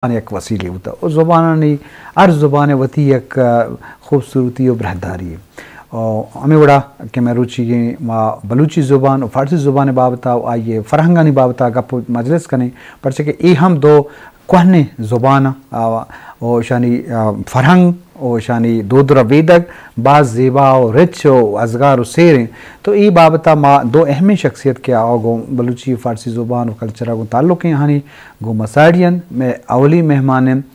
یک وسیلے بوتگ۔ و زبانانی، ہر زبان وتی یک، آ، خوبصورتی و برہداری۔ و ہمے وڑا کہ مروچیگیں ما بلوچی زبان و فارسی زبان بابتا و آئی فرہنگانی بابتا گپ و مجلس کنیں، پرچہ کہ اے ہم دو کوہنیں زبان آ، و اشانی، آ، فرہنگ و اشانی دود ربیدگ باز زیبا و رچ و ازگار و سیر انت۔ تو اے بابتا ما دو اہمیں شخصیت کہ آ گوں بلوچی و فارسی زبان و کلچرا گوں تعلق ہیں، آہانی گوں ما ساڑی انت۔ مئے اولی مہمان انت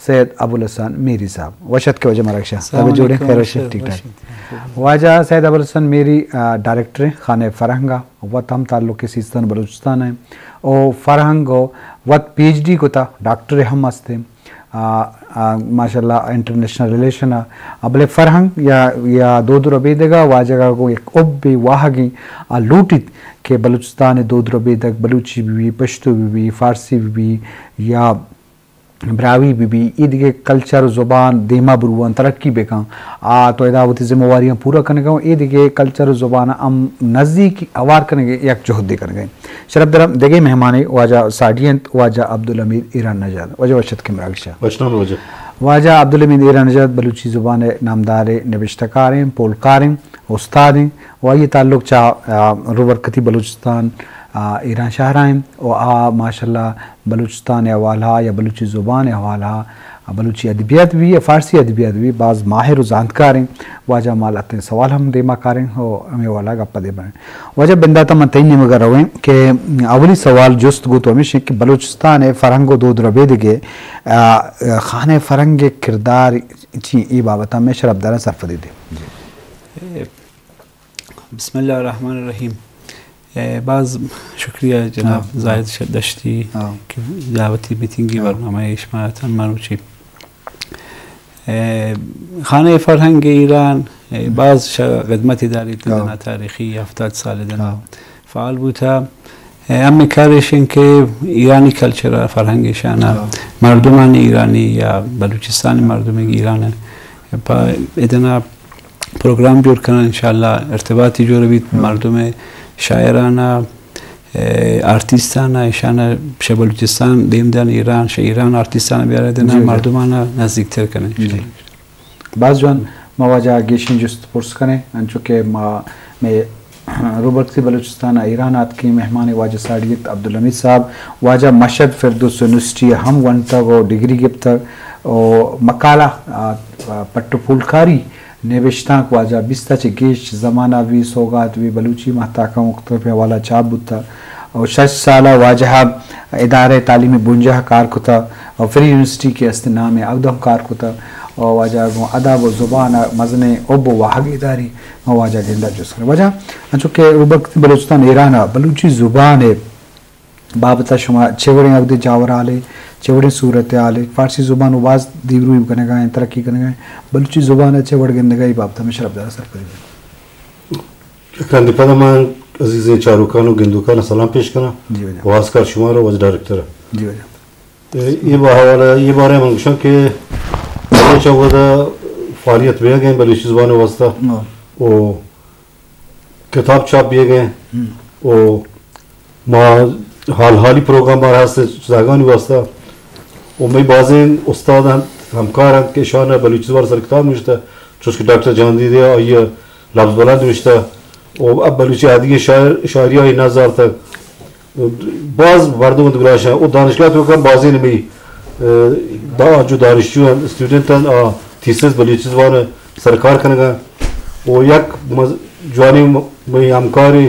سید ابوالحسن میری صاحب۔ وش اتکے واجہ مراگشا۔ السلام تبے جوڑے، علیکم۔ خیر وش، ٹھیک ٹھاک۔ واجہ سید ابوالحسن میری، آ، ڈائریکٹر ہیں خانہ فرہنگا، وت ہم تعلق سیستان بلوچستان ہیں۔ او فرہنگ و وت پی ایچ ڈی کتا، ڈاکٹر ہم ہستے۔ آ، آ، ماشاءاللہ انٹرنیشنل ریلیشن آ، آ، بلے فرہنگ یا، یا دود ربیدگا واجگا گوں یک حب واہگیں آ لوٹیت کہ بلوچستان دود ربیدگ بلوچی بہ بی، پشتو بہ بی، فارسی بہ بی یا براہوئی بہ بی، اے دگہ کلچر و زبان دیما بروان، ترقی بکن۔ آ تو ادا وتی ذمہ واریاں پورا کنگا و اے دگہ کلچر و زبان ہم نزدیک ہوار کنگ یک جہدے کنگا۔ شرپ درم دگہ مہمانے واجہ ساڑی انت، واجہ عبدالحمید ایران نژاد۔ واجہ وش اتکے مراگشا۔ وشنام واجہ۔ واجہ عبدالحمید ایران نژاد بلوچی زبان نامدار نبشتہ کار ہیں، پولکار ہیں، استاد ہیں و آئی تعلق چا، آ، روبرکتی بلوچستان، آ، ایران شہر ہیں و آ ماشاءاللہ بلوچستان حوالہ یا بلوچی زبان حوالہ، آ، بلوچی ادبیات بھی یا فارسی ادبیات بھی باز ماہر و زانتکار ہیں۔ واجہ مال اتیں سوال ہم دیما کاریں و ہمیں والا گپ دے بنیں۔ واجہ بنداتا من تئی نیمگا رویں کہ اولی سوال جست گو تو ہمیش کہ بلوچستان فرہنگ و دود ربیدگے، آ، خانہ فرہنگ کردار چی، ای بابتا میں شرپداراں سرپدی دے۔ بسم اللہ الرحمن الرحیم۔ اے، باز شکریہ جناب ہاں۔ زاہد ش-، دشتی ہاں۔ کہ دعوتی میتنگی ہاں۔ برنامہ شما تن مروچی۔ اے، خانہ فرہنگ ایران، اے، باز ش-، خدمت داری ہاں۔ تنا تاریخی ہفتاد سال دنا ہاں۔ فعال بوتا۔ اے، ہمیں کارش ہیں کہ ایرانی کلچر فرہنگ شانا ہاں۔ مردمان ایرانی یا بلوچستان مردم ایران پا ادنا پروگرام جوڑ کنن، انشاءاللہ ارتباطی جوڑ بیت ہاں۔ مردم شاعرانا، اے، آرتیستانا، ایشانا شہ بلوچستان دیم دان ایران، شہ ایران آرتیستانا بیارہ دنا جی، جی۔ مردمانا نزدیک تر کنن۔ جی۔ باز جوان، ما واجہ گیشیں جست پرس کنیں، انچو کہ ما، مئے روبرکتی بلوچستان ایران آتکیں مہمان واجہ ساڑی ات عبدالحمید صاحب، واجہ مشہد فردوس یونیورسٹی ہم ونتگ و ڈگری گپتگ و مقالہ، آ، آ، پٹ و پولکاری نبشتانک واجہ بیست ء چہ گیش زمانہ بی سوگات بی بلوچی ماہتاکاں مختلف حوالہ چاپ بوتہ و شش سال ء واجہ ء ادارہ تعلیمی بنجاہ کار کتہ و فری یونیورسٹی کہ است نام ء اود ہم کار کتہ و واجہ گوں ادب و زبان ء مزنیں حب و واہگے داری۔ ما واجہ گندہ جست کنیں۔ واجہ انچو کہ روبرکتی بلوچستان ایران ء بلوچی زبان ء بابت ء شما چے وڑیں اود ء جاورحالے، چے وڑیں صورتحالے، فارسی زبان و باز دیمروئی کنگا ہیں، ترقی کنگا ہیں، بلوچی زبان ء چے وڑ گندگا، ای بابت ء ہمیں شرپدار سرپدی دیں۔ یک رندے پدا من عزیزیں چاروکان و گندوکان ء سلام پیش کناں۔ جی واجہ۔ و خاص کر شما را واجہ ڈائریکٹر ء۔ جی واجہ۔ اے، اے با-، حوالہ، اے بارے من گوشاں کہ بلوچ ء ودا فعالیت بیگ ہیں بلوچی زبان ء واسطہ۔ ہاں۔ و کتاب چاپ بیگ ء ہم۔ و ما حال حالی پروگرام مارا ہست زاگانی واسطہ و مئی بازیں استاد انت، ہمکار انت کہ اشان بلوچی زبان سر کتاب نوشتہ، چوش کہ ڈاکٹر جہاندیدے آئی لبز بلند نوشتہ و اب بلوچی ادبی شاعر، شاعری آئی نزارتگ۔ باز مردم انت گلاشاں و دانشگاہ توکا بازیں نمی، اه، دا جو دانشجو انت، اسٹوڈنٹ انت، آ تھیسس بلوچی زبان سرکار کنگا و یک مز-، جوانی م-، مئی ہمکاری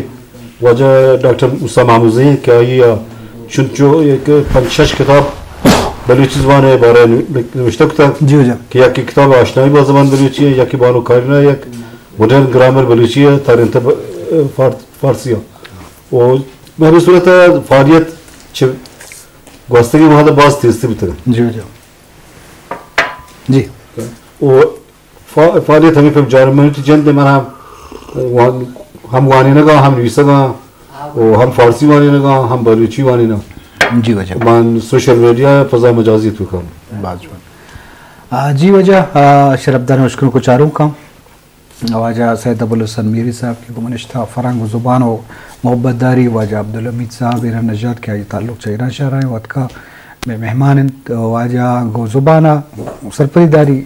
واجہ ڈاکٹر موسی محمودزئی کہ آئی ء چنچو یک پنچ شش کتاب بلوچی زبان ء بارہ ء نو-، نوشتہ کتگ۔ جی واجہ۔ کہ یکے کتاب آشنائی با زبان بلوچی ء، یکے بانو کارینا یک ماڈرن گرامر بلوچی ء ترینتہ ب-، فار-، فارسی ء۔ و بہ ہمے صورت ء فعالیت چہ گوستگیں وہد ء باز تیزتر بوتگ۔ جی واجہ۔ جی۔ و فا-، فعالیت ہمے پیم جارمنٹ جند من ہم وان-، ہم وانینگا، ہم نویسگا و ہم فارسی وانینگا، ہم بلوچی وانینگا۔ جی واجہ۔ من سوشل میڈیا، فضا مجازی توکا۔ باز جوان۔ آ، جی واجہ، آ، شرپدار اشکنوک و چاروکاں۔ واجہ سید ابوالحسن میری صاحب کہ گوں من اشتہ فرہنگ و زبان و محبت داری، واجہ عبدالحمید صاحب ایران نژاد کہ آئی تعلق چہ ایران شہر آئیں، وتکا مئے مہمان انت، واجہ گوں زبان ءَ سرپدی داری۔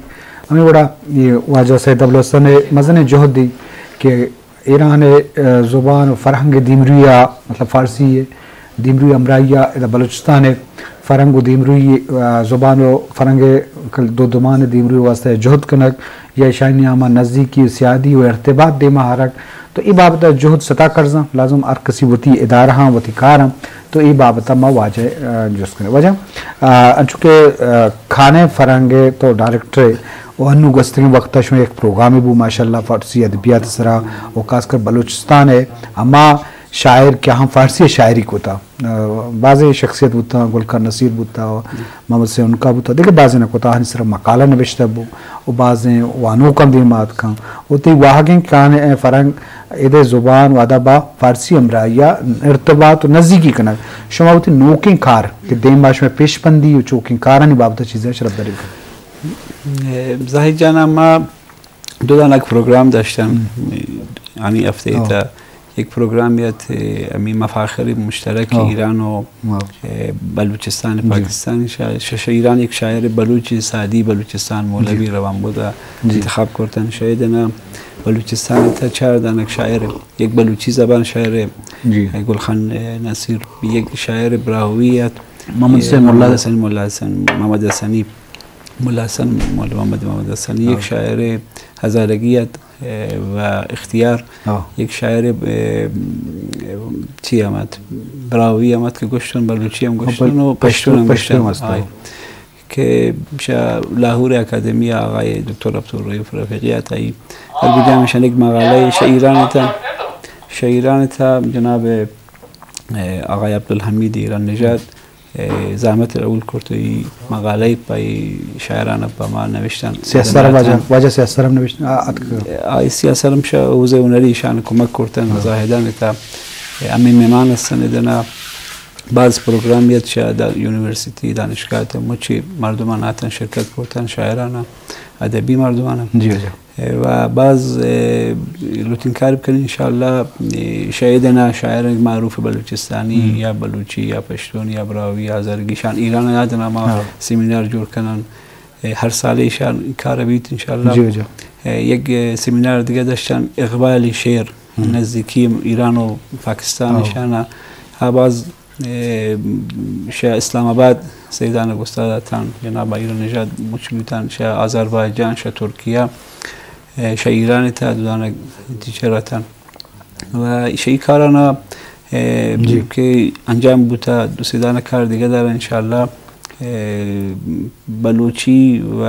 ہمے وڑا اے واجہ سید ابوالحسن ءِ مزنیں جہدے کہ ایران ءِ، آ، زبان و فرہنگ ءِ دیمروی ءَ، مطلب فارسی ءِ دیمروی ہمراہی ءَ ادا بلوچستان ءِ فرہنگ و دیمروی، آ، زبان و فرہنگ ءِ کل دودمان ءِ دیمروی ءِ واستہ جہد کنگ یا ایشانی نیام ءَ نزیکی و سیادی و ارتباط دیما آرگ، تو اے بابت ءَ جہد ستا کرزاں، لازم ہر کسی وتی ادارہاں، وتی کاراں، تو اے بابت ءَ ما واجہ ءَ، آ، جست کنیں۔ واجہ، آ، انچو کہ، آ، خانہ فرہنگ ءِ تو ڈائریکٹر ئے و انو گوستگیں وقت ءَ شما یک پروگرامے بو ماشاءاللہ فارسی ادبیات ءِ سرا و خاص کر بلوچستان ءِ ہما شاعر کہ آہاں فارسی ءَ شاعری کتا، آ، بازیں شخصیت بوتاں، گل خان نصیر بوتا، محمد حسین عنقا بوتا، دگہ بازیں کتا، آہانی سرا مقالہ نبشتہ بو و بازیں وانوکاں دیما آتکاں و تئی واہگیں خانہ فرہنگ ادے زبان و ادب ءَ فارسی ہمراہی ءَ ارتباط و نزیکی کنگ۔ شما وتی نوکیں کار کہ دیما شمئے پیش بندی و چوکیں کارانی بابت ءَ چیزے شرف داری بکن۔ اے، زاہد جان، ما دو دانگ پروگرام داشتن ہم۔ ہمیں ہفتے ہاں۔ تا یک پروگرام یات، اے، ہمیں مفاخر مشترک ہاں۔ ایران و، ہاں۔ اے، بلوچستان، جی۔ پاکستان شا-، ش-، ش-، ایران یک شاعر بلوچ سعدی بلوچستان مولوی جی۔ روان بودا جی۔ انتخاب کرتن۔ شاید نا بلوچستان تا چار دانگ شاعر، یک بلوچی زبان شاعر، جی۔ اے، گل خان، اے، نصیر، یک شاعر براہوئی ات، محمد حسین اے، ملا۔ محمد حسین ملا حسن، محمد حسنی، ملا محمد، محمد حسنی، یک ہاں۔ شاعر ہزارگی ات، اے، و اختیار، ہاں۔ یک شاعر، اے، چی ہم ات، براہوئی ہم ات کہ گوشتن، بلوچی ہم ہاں، گوشتن و پشتو، پشتون ہم پشتون گوشتن۔ ہم است، آئی۔ ہاں۔ کہ شا-، لاہور اکادمی آغای دکتر عبدالرؤف رفیقی ات، آئی ہر کجام شان یک مقالہ شاعران تا، شاعران تا جناب، اے، آغای عبدالحمید ایران نژاد، اے، زحمت قبول کرت و ای مقالہ پہ ای شاعران پہ ما نوشتن۔ سیاست سر واجہ، واجہ سیاست سر ہم نوشت، آ، اتک۔ آ، سیاست سر ہم شا-، حوزہ ہنری شان کمک کرتن، ہاں۔ زاہدان تا، اے، ہمیں مہمان ہستن دنا باز پروگرام یت شا دا یونیورسٹی، دانشگاہ تا مچی مردمان آتن شرکت کرتن، شاعران، ادبی مردمان۔ جی، جی۔ و باز، اے، لوٹین کار بکنیں انشاءاللہ، اے، شاید نا شاعر معروف بلوچستانی ہم۔ یا بلوچی یا پشتون یا براہوئی یا ہزارگی شان ایران یاد ناما ہاں۔ سیمینار جوڑ کنن۔ اے، ہر سال ایشان کار بیت انشاءاللہ۔ جی، جی۔ اے، یک، اے، سیمینار دیگہ داشتن اقبال شعر ہم۔ نزدیکی ایران و پاکستان ہاں۔ ایشان آ باز اے، شہ اسلام آباد سیدان گوستاد اتان، جناب ایران نژاد مچ بیتان، شہ آذربائیجان، شہ ترکیہ، اے، شہ ایران تا دو دانگ ٹیچر اتان۔ و شہ ای کارانا، اے، جی۔ کہ انجام بوتا، دو سیدان کار دیگہ دار انشاءاللہ، اے، بلوچی و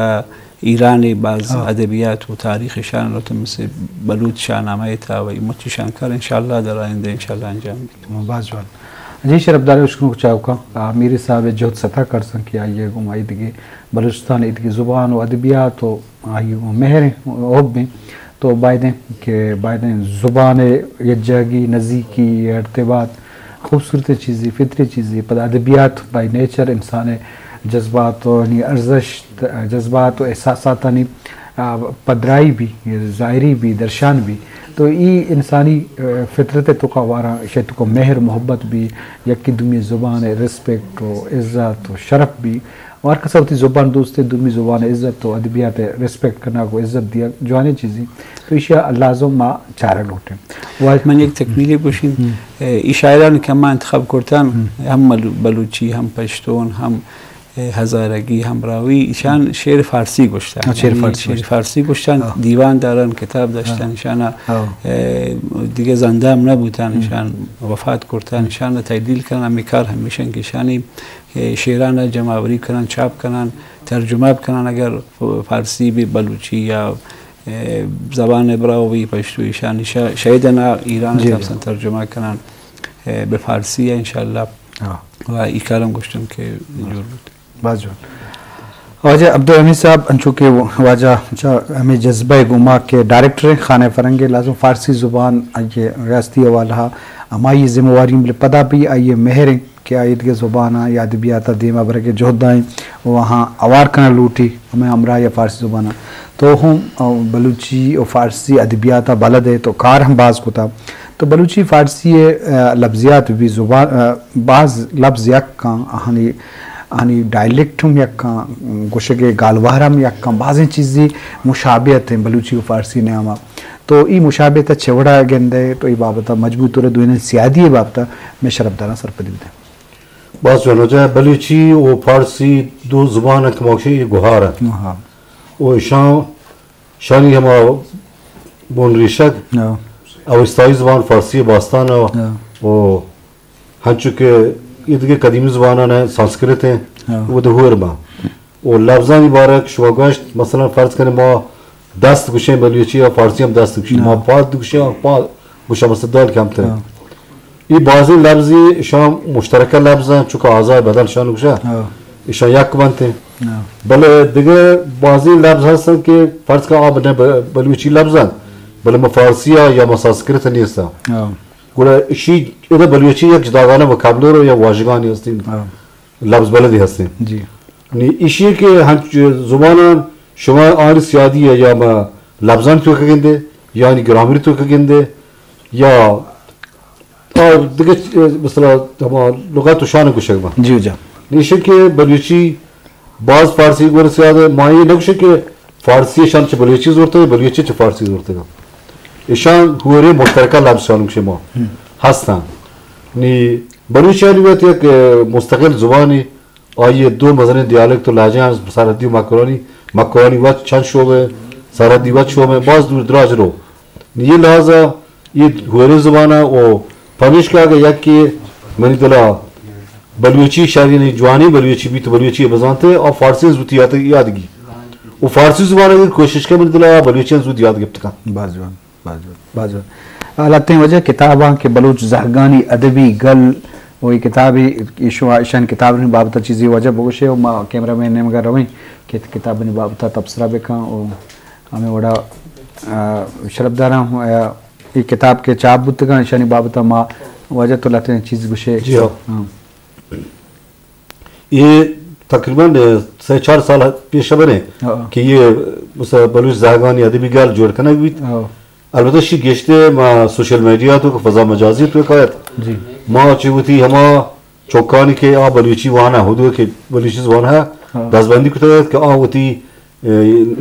ایران باز ہاں۔ ادبیات و تاریخ شان رتم سے بلوچ شاہنامہ تا و مچ شان کار انشاءاللہ در آئندہ انشاءاللہ انجام بیت۔ باز جوان۔ جی شرفدار اشکنوک چاوکاں، آ، میری صاحب جہد ستا کرسن کہ آئی گوں آئی دگہ بلوچستان ءِ دگہ زبان و ادبیات و آئی گوں مہر و حب ایں۔ تو بایدیں کہ بایدیں زبان ءِ یکجاہگی، نزیکی، ارتباط، خوبصورتیں چیزے، فطری چیزے، پدا ادبیات بائی نیچر انسان ءِ جذبات و یعنی ارزشت، جذبات و احساساتانی، آ، پدرائی بی، ظاہری بی، درشان بی۔ تو ای انسانی، آ، فطرت ءِ توکا واراں، شہ توکا مہر محبت بی، یکی دومی زبان ءِ ریسپیکٹ و عزت و شرف بی۔ و ہر کسا وتی زبان دوست ءِ، دومی زبان ءِ عزت و ادبیات ءِ ریسپیکٹ کنگ و عزت دیگ جوانیں چیزے۔ تو ایشی ءَ لازم ما چارگ لوٹیں۔ و من یک تکمیلے گوشیں، ہم۔ اے، ای شاعران کہ ما انتخاب کرتن، ہم۔ ہم ملو-، بلوچی، ہم پشتون، ہم، اے، ہزارگی، ہم براہوئی، ایشان شعر فارسی گوشتن۔ ہاں، شعر یعنی فارسی شعر گوشتن۔ فارسی گوشتن، ہاں۔ دیوان دارن، کتاب داشتن، ہاں۔ ایشان، ہاں۔ اے، دیگہ زندہ ہم نہ بوتن، ہم۔ ایشان وفات کرتن، ہم۔ ایشان تحلیل کنن، ہمیں کار ہمیشن کہ ایشانی، اے، شعران جمع آوری کنن، چاپ کنن، ترجمہ کنن، اگر فارسی بی، بلوچی یا اے، زبان براہوئی، پشتو ایشانی شا-، شاید نا ایران جی، تا جی۔ مثلاً ترجمہ کنن، اے، بہ فارسی ءَ انشاءاللہ۔ ہاں۔ و ای کارم گوشتن کہ جوڑ بوت۔ باز جوان۔ واجہ عبدالحمید صاحب، انچو کہ واجہ چا ہمیں جذبہ گوما کہ ڈائریکٹر خانہ فرہنگ لازم فارسی زبان آئی ریاستی حوالہ ہمائی ذمہ واری، بلے پدا بھی آئی مہر کہ آ ایدگہ زباناں یا ادبیات ءَ دیم ءَ برگ ءِ جہد ءَ ایں و آہاں ہوار کنگ لوٹی، ہمے ہمراہ یا فارسی زبان ءَ۔ تو ہم، آ، بلوچی و فارسی ادبیات ءَ بلد ئے، تو کار ہم باز کتا۔ تو بلوچی فارسی ءِ، آ، لبزیات بی زبان، آ، باز لبز یک کاں آہانی آنی ڈائلیکٹ ہم یکاں، گوشگ ءِ گالوار ہم یکاں، بازیں چیزی مشابہت ہیں بلوچی و فارسی نیاما۔ تو ای مشابہت چہ وڑا گندے تو ای بابتا مجموعی طور دوئینانی سیادی بابتا میں شرفداراں سرپدی بدیں۔ باز جوان، واجہ، بلوچی و فارسی دو زبان کہ ما گوشیں اے گہار ہیں۔ ہاں۔ و اشاں، شانی ہما بن ریشگ، ہاں۔ اوستائی زبان فارسی باستان و، ہاں۔ و ہنچو کہ یہ دیگہ قدیمی زبانان ہیں، سنسکرت ہیں، ہاں۔ و دہور ما۔ و لفظانی بارک شما گوشت، مثلاً فرض کنیں ما دست گوشیں بلوچی یا فارسی ہم دست گوشیں، ہاں۔ ما پاد گوشیں، پا گوشاں، مثلاً دال کمتر۔ ہاں۔ یہ بازیں لفظی اشاں مشترکہ لفظ ہیں، چونکہ اعضای بدن شان گوشا، ہاں۔ اشاں یک بنتے۔ ہاں۔ بلے دیگہ بازیں لفظ ہستن کہ فرض کن آ بہ بلوچی لفظ ہیں، بلے ما فارسی یا ما سنسکرت نیستا۔ ہاں۔ گڑا اشی ادا بلوچی یک جداگانہ وکابلر یا واژگانی ہستیں۔ ہاں۔ لبز بلدی ہستیں۔ جی۔ نی ایشی کہ ہنچ زبانان شما آنی سیادی ہے یا ما لبزان تو کہ گندے، یا آنی گرامر تو کہ گندے، یا آ دگہ چ-، مثلا ہما لغات و شان گوشگ با۔ جی جا۔ نی ایشی کہ بلوچی باز فارسی گور سیاد ہے، ما یہ نہ گوشے کہ فارسی شان چہ بلوچی زورتے، بلوچی چہ فارسی زورتے۔ ایشان ہوری مشترکہ لبز شان گوشے ما ہم۔ ہستن۔ نی بلوچی آنی وقت یک مستقل زبانی آئی ء دو مزنیں دیالکت و لہجہ اَنت، سرحدی و مکرانی۔ مکرانی وت چند شعبہ، سرحدی وت شعبہ، باز دور دراج رو۔ یہ لحاظا یہ ہوری زبان ء و پمیشکا اگہ یکے منی دلا بلوچی شعر، یعنی جوانی بلوچی بیت، بلوچی بزانتے، آ فارسی زوتی یاد، یاد گی۔ و فارسی زبان اگر کوشش کن منی دلا بلوچی زود یاد گپت کن۔ باز جوان۔ باز جوان، باز جوان۔ لہتیں واجہ کتاباں کہ بلوچ زہگانی ادبی گل و اے کتابے، ایشاں، ایشانی کتابانی بابت ء چیزے واجہ بگوشے و ما کیمرہ مین نیمگا رویں کہ کتابانی بابت ء تبصرہ بکن و ہمے وڑا، آ، شرفداراں، آ، اے کتاب کہ چاپ بوتگاں ایشانی بابت ء ما واجہ تو لہتیں چیز گوشے۔ جی ہاں۔ ہاں۔ یہ تقریباً سہ چار سال پیش بنے ہاں۔ کہ یہ مثلا بلوچ زہگانی ادبی گل جوڑ کنگ بیت۔ ہاں۔ البتہ شی گشتے ما سوشل میڈیا تو کہ فضا مجازی تو کایت۔ جی۔ ما چہ وتی ہما چوکانی کہ آ بلوچی وانہ، ہدو کہ بلوچی زبان ہے، ہاں۔ دزبندی کتگ کہ آ وتی، اے،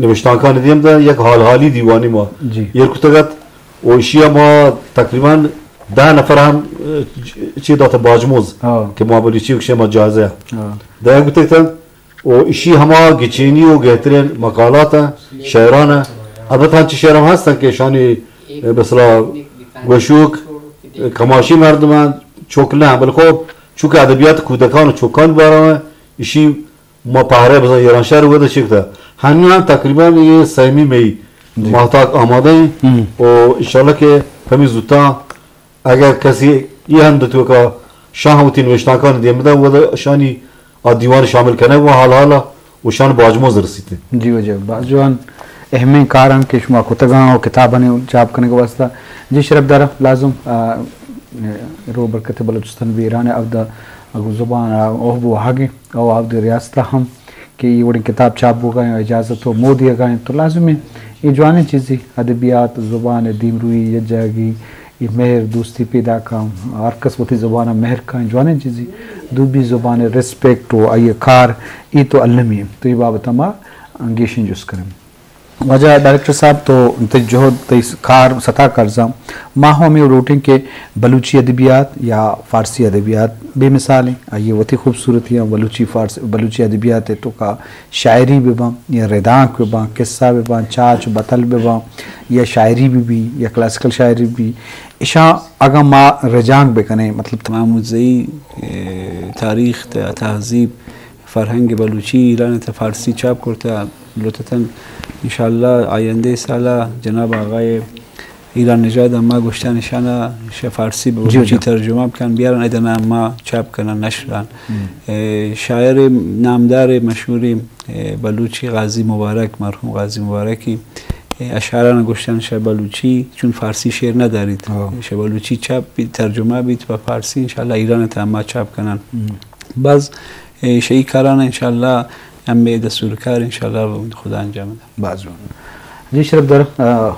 نوشتانکانی دیم دا یک حال حالی دیوانی ما جی۔ ایر کتگ ات۔ و ایشی ما تقریباً دہ نفر ہم، اے، چی داتا باجموز ہاں۔ کہ ما بلوچی کشے ما جائزہ ہاں۔ دہ گتگ تن۔ و ایشی ہما گچینی و گہترین مقالات ہیں، شعران ہیں۔ البتہ ہنچی شعر ہم ہستن کہ شانی، اے، مثلا گوشوک، اے، کماشی مردمان چوک نہ، بلکہ چونکہ ادبیات کودکان و چوکان بارا ہیں، ایشی ما پہرے بزن ایران شہر ودا چکتا۔ ہنی ہم تقریباً یہ سیمی مئی جی۔ ماہتاک آمادہ ہیں ہم۔ و انشاءاللہ کہ ہمیں زوتاں اگر کسی یہ ہند تو کا شاہ وتی نوشتانکان دیم دا ودا شانی آ دیوان شامل کنگ و حال حالا و شان باجموز رسیتے۔ جی واجہ، باز جوان اہمیں کاراں کہ شما کتگاں و کتابانی چاپ کنگ واسطہ۔ جی شرفدار لازم، آ، رو برکت بلوچستان بیران ابدا اگو زبان آ اوہ بو آگے او آبدی ریاست ہم کہ یہ وڑیں کتاب چاپ بوگا ہیں، اجازت و مودی اگا ہیں تو لازم ہے یہ جوانیں چیزی ادبیات، زبان، دیمروی، یجاگی، اے مہر دوستی پیداک آں، ہر کس وتی زبان ء مہر کاں، جوانیں چیزے۔ دومی زبان ء ریسپیکٹ و آئی ء کار، اے تو المی انت۔ تو اے بابت ء ما گیشیں جست کنیں۔ واجہ ڈائریکٹر صاحب، تو تئی جہد، تئی کار ستا کرزاں۔ ما ہم ہمے لوٹیں کہ بلوچی ادبیات یا فارسی ادبیات بے مثال ہیں، آئی ء وتی خوبصورتی ہیں، بلوچی فارس، بلوچی ادبیات ء تو کا شاعری بہ باں یا ردانک بہ باں، قصہ بہ باں، چاچ بتل بہ باں یا شاعری بہ بی یا کلاسیکل شاعری بہ بی، اشاں اگاں ما رجانک بہ کنیں، مطلب، تمام مزئی، اے، تاریخ تہ-، تہذیب، فرہنگ بلوچی ایران تہ فارسی چاپ کرتہ، لوٹتن انشاءاللہ آیندہ سالا جناب آقای ایران نژاد ہما گوشتن اشانا شہ فارسی بہ جی، بلوچی جی۔ ترجمہ بکن، بیارن ادنا ما چاپ کنن، نشران۔ ہم۔ اے، شاعر نامدار مشہور، اے، بلوچی غازی مبارک، مرحوم غازی مبارکی، اے، اشعاران گوشتن شہ بلوچی، چون فارسی شعر نداریت۔ ہاں۔ شہ بلوچی چاپ بیت، ترجمہ بیت پہ فارسی، انشاءاللہ ایران تہ ما چاپ کنن۔ ہم۔ باز، اے، شہ ای کاران انشاءاللہ ہمے دستورکار انشاءاللہ خدا انجام دہ۔ باز جوان۔ جی شرفدار، آ،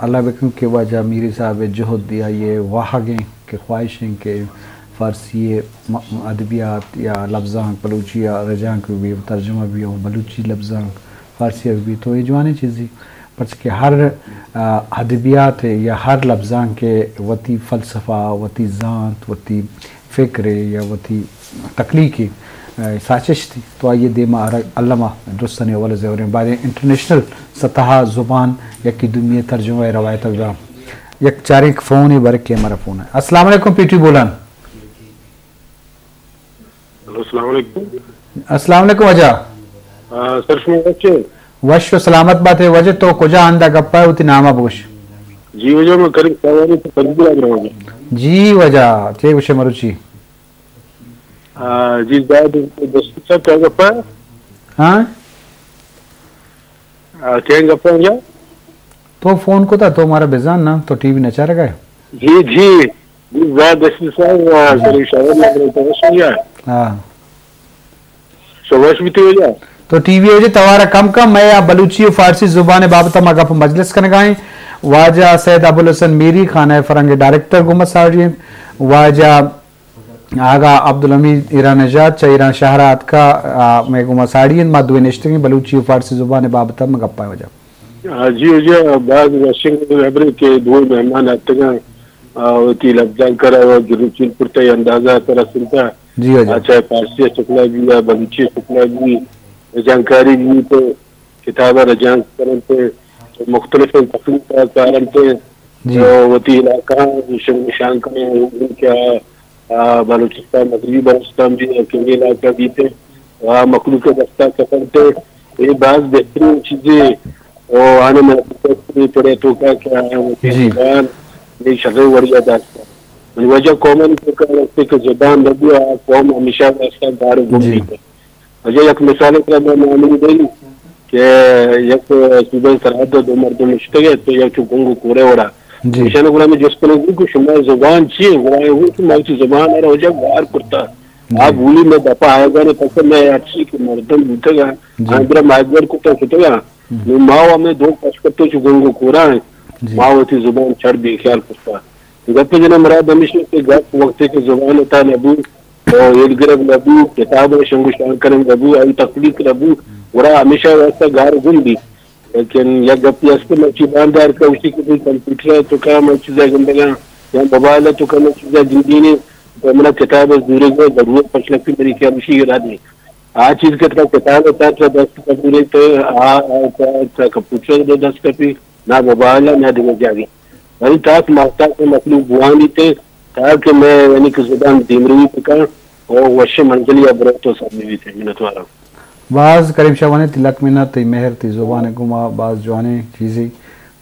اللہ بکن کہ واجہ میری صاحب جہد یا یہ واہگیں کہ خواہش ہیں کہ فارسی م-، ادبیات یا لبزانک بلوچی ءَ رجانک بہ بی، ترجمہ بہ بی، او بلوچی لبزانک فارسی ءَ بہ بی، تو اے جوانیں چیزے، پرچہ کہ ہر، آ، ادبیات یا ہر لبزانک ءِ وتی فلسفہ، وتی زانت، وتی فکر یا وتی تخلیق ءِ، آ، ساچشت، تو آئی ءِ دیم ءَ ہر الم ءَ درستانی اول ءَ زیوریں۔ باریں انٹرنیشنل سطح ءَ زبان یکے دومی ءِ ترجمہ ءِ روایت ءَ بہ باں۔ یک چاریں فونے، باریں کئے مارا فون ءَ۔ السلام علیکم پی ٹی بولان۔ ہیلو، السلام علیکم۔ السلام علیکم واجہ۔ آ، سر، شما وش ئے؟ وش و سلامت بات ئے واجہ، تو کجا ہند ءَ گپ ءَ ئے، وتی نام ءَ بگوش۔ جی واجہ، من کریم ساوانی تو پنجگور ءَ واجہ۔ جی واجہ، چے گوش ئے مروچی؟ آ، جی، زاہد دستی صاحب، کیا گپ ءَ؟ ہاں؟ آ، کیا گپ ءَ واجہ؟ تو فون کتا، تو مارا بزان نا، تو ٹی وی نہ چارگا ئے؟ جی، جی۔ جی، زاہد دستی صاحب، آ، جی۔ کریم ساوانی تو وش ئے؟ ہاں۔ شما وش بیتے واجہ۔ تو ٹی وی ءِ واجہ توار ءَ کم کن، مئے آ بلوچی و فارسی زبان ءِ بابت ءَ ما گپ مجلس کنگا ایں۔ واجہ سید ابوالحسن میری، خانہ فرہنگ ءِ ڈائریکٹر، گوں ما ساڑی انت۔ واجہ آغا عبدالحمید ایران نژاد چہ ایران شہر ءَ اتکا، آ، مئے گوں ما ساڑی انت۔ ما دوئیں نشتگیں، بلوچی و فارسی زبان ءِ بابت ءَ ما گپ ءَ ایں واجہ۔ آ، جی واجہ، باز وشیں ہبرے کہ دوئیں مہمان اتکگاں، آ، وتی لبزانک ءَ را و گروچیل کرتا، اندازہ ءَ رسینتا۔ جی واجہ۔ آ، چاہے فارسی ءِ شکل ءَ بی یا بلوچی ءِ شکل ءَ بی، رجانکاری بی تو کتاب ءَ رجانک کننت، مختلف تخلیق ءَ کارنت، جی۔ تو وتی علاقہ ءَ شنگ و شانگ کننت، کہ آ، آ، بلوچستان، مغربی بلوچستان بی، کہ علاقہ بیت، آ مخلوق ءِ دستا کپنت۔ اے باز بہترین چیزے۔ او آنے محبت پڑے توکا کہ آ وتی جی۔ زبان اے شریں وڑی ءَ داشتہ۔ منی واجہ قومانی توکا وقتی کہ زبان نہ بی، آ قوم ہمیشہ واسطہ گار گم جی۔ بیت۔ واجہ یک مثال ءَ ترا من نام دیں کہ یک صوبہ سرحد ءَ دو مردم نشتگ ات، تو یک چو گنگ و کورے وڑا۔ جی۔ ایشان گڑا من جست کنگ بو کہ شما زبان چی ہے؟ گڑا اے گو کہ ما وتی زبان ءَ را واجہ گار کرتا۔ جی۔ آ بولی میں دپا آیگا نے پس میں ہرچی کہ مردم بوتگا، جی۔ آ درا ماہدگر کرتا شتگا۔ ہم۔ نو ما و ہمیں دو پش کپتے چو گنگ و کورا ہیں۔ جی۔ ما وتی زبان چڑ بے خیال کرتا۔ گپ جنا مراد ہمیش کہ گپ وقتے کہ زبان تا نبو، او ایلگرگ نبو، کتاب شنگ و شان کنگ نبو، آئی تخلیق نبو، گڑا ہمیشہ واسطہ گار گم بی۔ لیکن یک گپی است کہ مرچی باندار کا اسی کہ کوئی کمپیوٹر ہے تو کیا من چیزا گندگا، یا موبائل ہے تو کیا من چیزا گندینے، تو منا کتاب زورے گو ضرورت پچ لگتی میری کیا مشی ارادے۔ آ چیز کہ ترا کتاب ءِ تہا ترا دست کپی رہی تو آ، آ، ترا، ترا کمپیوٹر ءِ دست کپی، نہ موبائل ءَ، نہ دگہ جاگہ۔ یعنی تاک محتاط مخلوق بوانی تے تاکہ میں یعنی کہ زبان دیمروی بکن اور وش منزلی ءَ برو تو سر بیتے۔ منتوارم۔ باز کریم شاہ وانی، تئی لک منت، تئی مہر، تئی زبان ءِ گوما باز جوانیں چیزے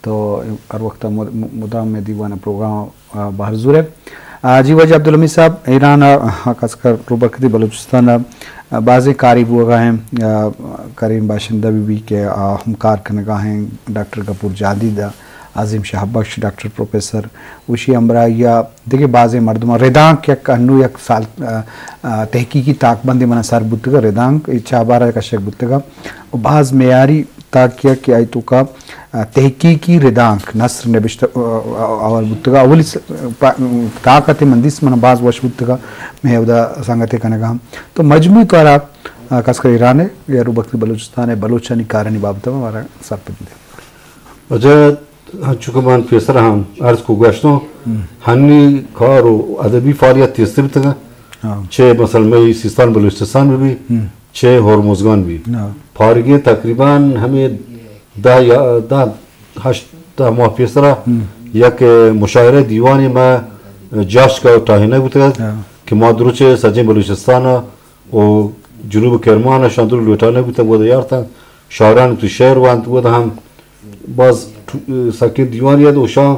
تو ہر وقت مد-، مدام میں دیوان پروگرام آ، بہر زورے۔ آ، جی واجہ عبدالحمید صاحب، ایران ءَ، آ، خاص کر روبرکتی بلوچستان ءَ، آ، بازیں کارے بوگا ہیں، آ، کریم باشندہ بی بی کہ آ ہم کار کنگا ہیں، ڈاکٹر غفور جہاندید ءَ، عظیم شاہ بخش، ڈاکٹر پروفیسر، وشی ہمراہی ءَ دگہ بازیں مردماں ردانک یک انو یک سال، آ، آ، تحقیقی تاکبندے منا سر بوتگا، ردانک اے چابارا کشگ بوتگا۔ و باز معیاری تاکیا کہ آئی توکا، آ، تحقیقی ردانک، نثر نبشتہ، آ، آ، آ، آور بوتگا۔ اولی س-، پا-، تاک ءَ تے من دیست، من باز وش بوتگا، میں اودا سنگتے کنگا ہم۔ تو مجموعی طورا، آ، خاص کر ایران ءَ یا روبرکتی بلوچستان ءَ بلوچانی کارانی بابت ءَ مارا سرپدی دے۔ واجہ، ہنچو کہ من پیسر ہم عرض کو گوشتوں، ہم۔ ہنی کار و ادبی فعالیت تیزتر بوتگا۔ ہاں۔ چہ مثلاً مئی سیستان بلوچستان بہ بی، ہم۔ چہ ہرمزگان بی۔ ہاں۔ پارگیں تقریباً ہمے دہ یا دہ ہشت دہ ماہ پیسرا ہم۔ یک مشاعرہ دیوانے ما جاشکا و ٹاہینگ بوتگ ات ہاں۔ کہ ما دروچ سجیں بلوچستان و جنوب کرمان ءَ شاندر لوٹانگ بوتگ، گودا یارتگ، شاعران وتی شعر وانت، گودا ہم باز ٹو-، سکیں دیوانی ات، اوشاں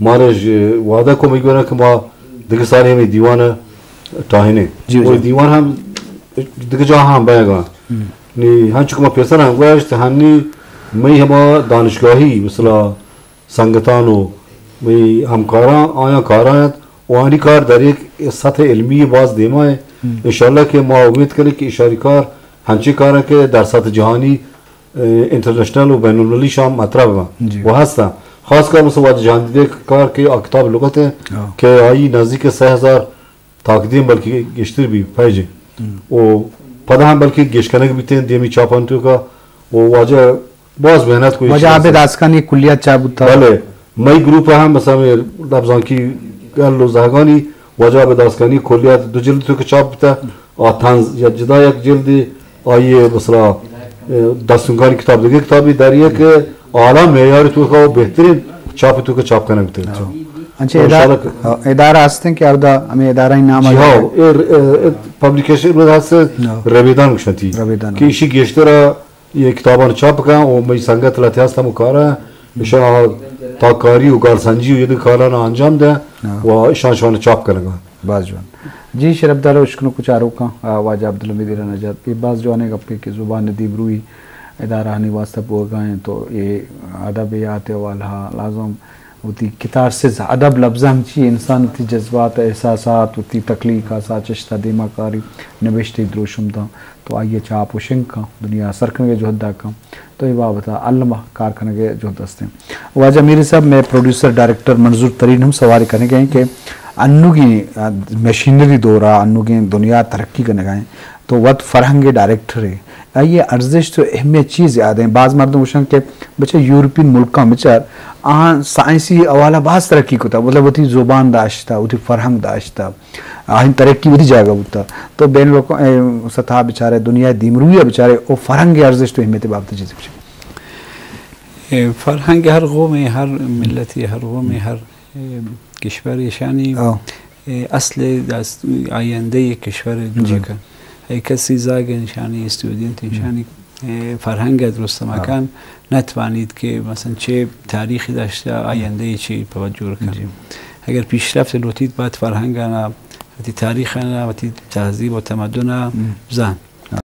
مارا ژ-، وعدہ کو مئی گورا کہ ما دگہ سالے ہمے دیوان ءَ ٹاہینیں۔ جی، اور جی۔ دیوان ہم دگہ جاہ ہم بینگا۔ ہم۔ نی ہنچو کہ ما پیسر ہم گوشت، ہنی مئی ہما دانشگاہی، مثلا سنگتان و مئی ہمکاراں، آیاں کاراں ات، و آنی کار در یک سطح علمی باز دیما ہے۔ ہم۔ انشاءاللہ کہ ما امید کنیں کہ اشاری کار ہنچیں کاراں کہ در سطح جہانی، اے، انٹرنیشنل و بین المللی شام مطرح ببن جی۔ و ہستن۔ خاص کر مثلا واجہ جہاندید کار کہ آ کتاب لغت ہے ہاں۔ کہ آئی نزدیک سہ ہزار تاکدیم بلکہ گیشتر بی پیجے۔ و پدا ہم بلکہ گیش کنگ بیتیں دیمی چاپان توکا۔ و واجہ باز محنت کو واجہ عابد آسکانی کلیات چاپ بوتا۔ بلے، مئی گروپ ہم مثلا لبزانکی گل و زہگانی واجہ عابد آسکانی کلیات دو جلد توکا چاپ بیتا۔ آ طنز یا جدا یک جلدی، آئیے مثلا، اے، دستونکانی کتاب دگہ کتابی در یک اعلیٰ معیار توکا و بہترین چاپ توکا چاپ کنگ بیتا۔ انچہ ادار-، ادارہ ہستیں کہ اردا ہمیں ادارہ نام جی ہاں، اے، اے، اے پبلیکیشن ہست، ربیدان گشنتی۔ ربیدان۔ کہ ایشی گیشتر یہ کتابان چاپ کن و مئی سنگت لہتے ہست ہمو کارا، اشان تاکاری و گالسنجی و یہ کاران انجام دے و اشان شان چاپ کنگا۔ باز جوان۔ جی شرفدار و اشکنوک و چاروکاں، آ، واجہ عبدالحمید ایران نژاد، یہ باز جوانیں گپے کہ زبان دیمروئی ادارہانی واسطہ بوگا ہیں تو یہ ادبیات حوالہ لازم وتی کتارسز، ادب لبزانک چی انسان وتی جذبات، احساسات، وتی تخلیق آسا چشتا دیما کاری، نبشتہ دروشم داں تو آئی چاپ و شنگ کن، دنیا سر کنگے جہد دا کن۔ تو اے بابت ء الم ء کار کنگ ء جہد است انت۔ واجہ میری صاحب، مئے پروڈیوسر ڈائریکٹر منظور ترین ہم سوال کنگ ء انت کہ انوگیں، آ، مشینری دور ء انوگیں دنیا ترقی کنگ ء انت تو وت فرہنگ ء ڈائریکٹر ء آئی ء ارزشت و اہمیت چی زیادہ انت؟ باز مردم گوشن کہ بچہ یورپین ملکاں بچار آہاں سائنسی حوالہ باز ترقی کتا، مطلب وتی زبان داشتہ، وتی فرہنگ داشتہ۔ آہن ترقی وتی جاگہ بوتا۔ تو بین الاقوام سطح بچارے، دنیا دیمروی بچارے، او فرہنگ ارزشت و اہمیت بابت چیزی بچے۔ اے، فرہنگ ہر قوم، ہر ملتی، ہر قوم، ہر، اے، کشور ایشانی، اے، اصل دست-، آیندہ کشور جی۔ جوڑ کن۔ اے کسی زاگ انشانی، اسٹوڈنٹ انشانی، اے، فرہنگ درست مکان نتوانید کہ مثلاً چے تاریخی داشتہ، آیندہ چی پہ وت جوڑ کن۔ جی۔ اگر پیشرفت لوٹید، باید فرہنگ آنا وتی تاریخ ء، وتی تہذیب و تمدن ء بزان۔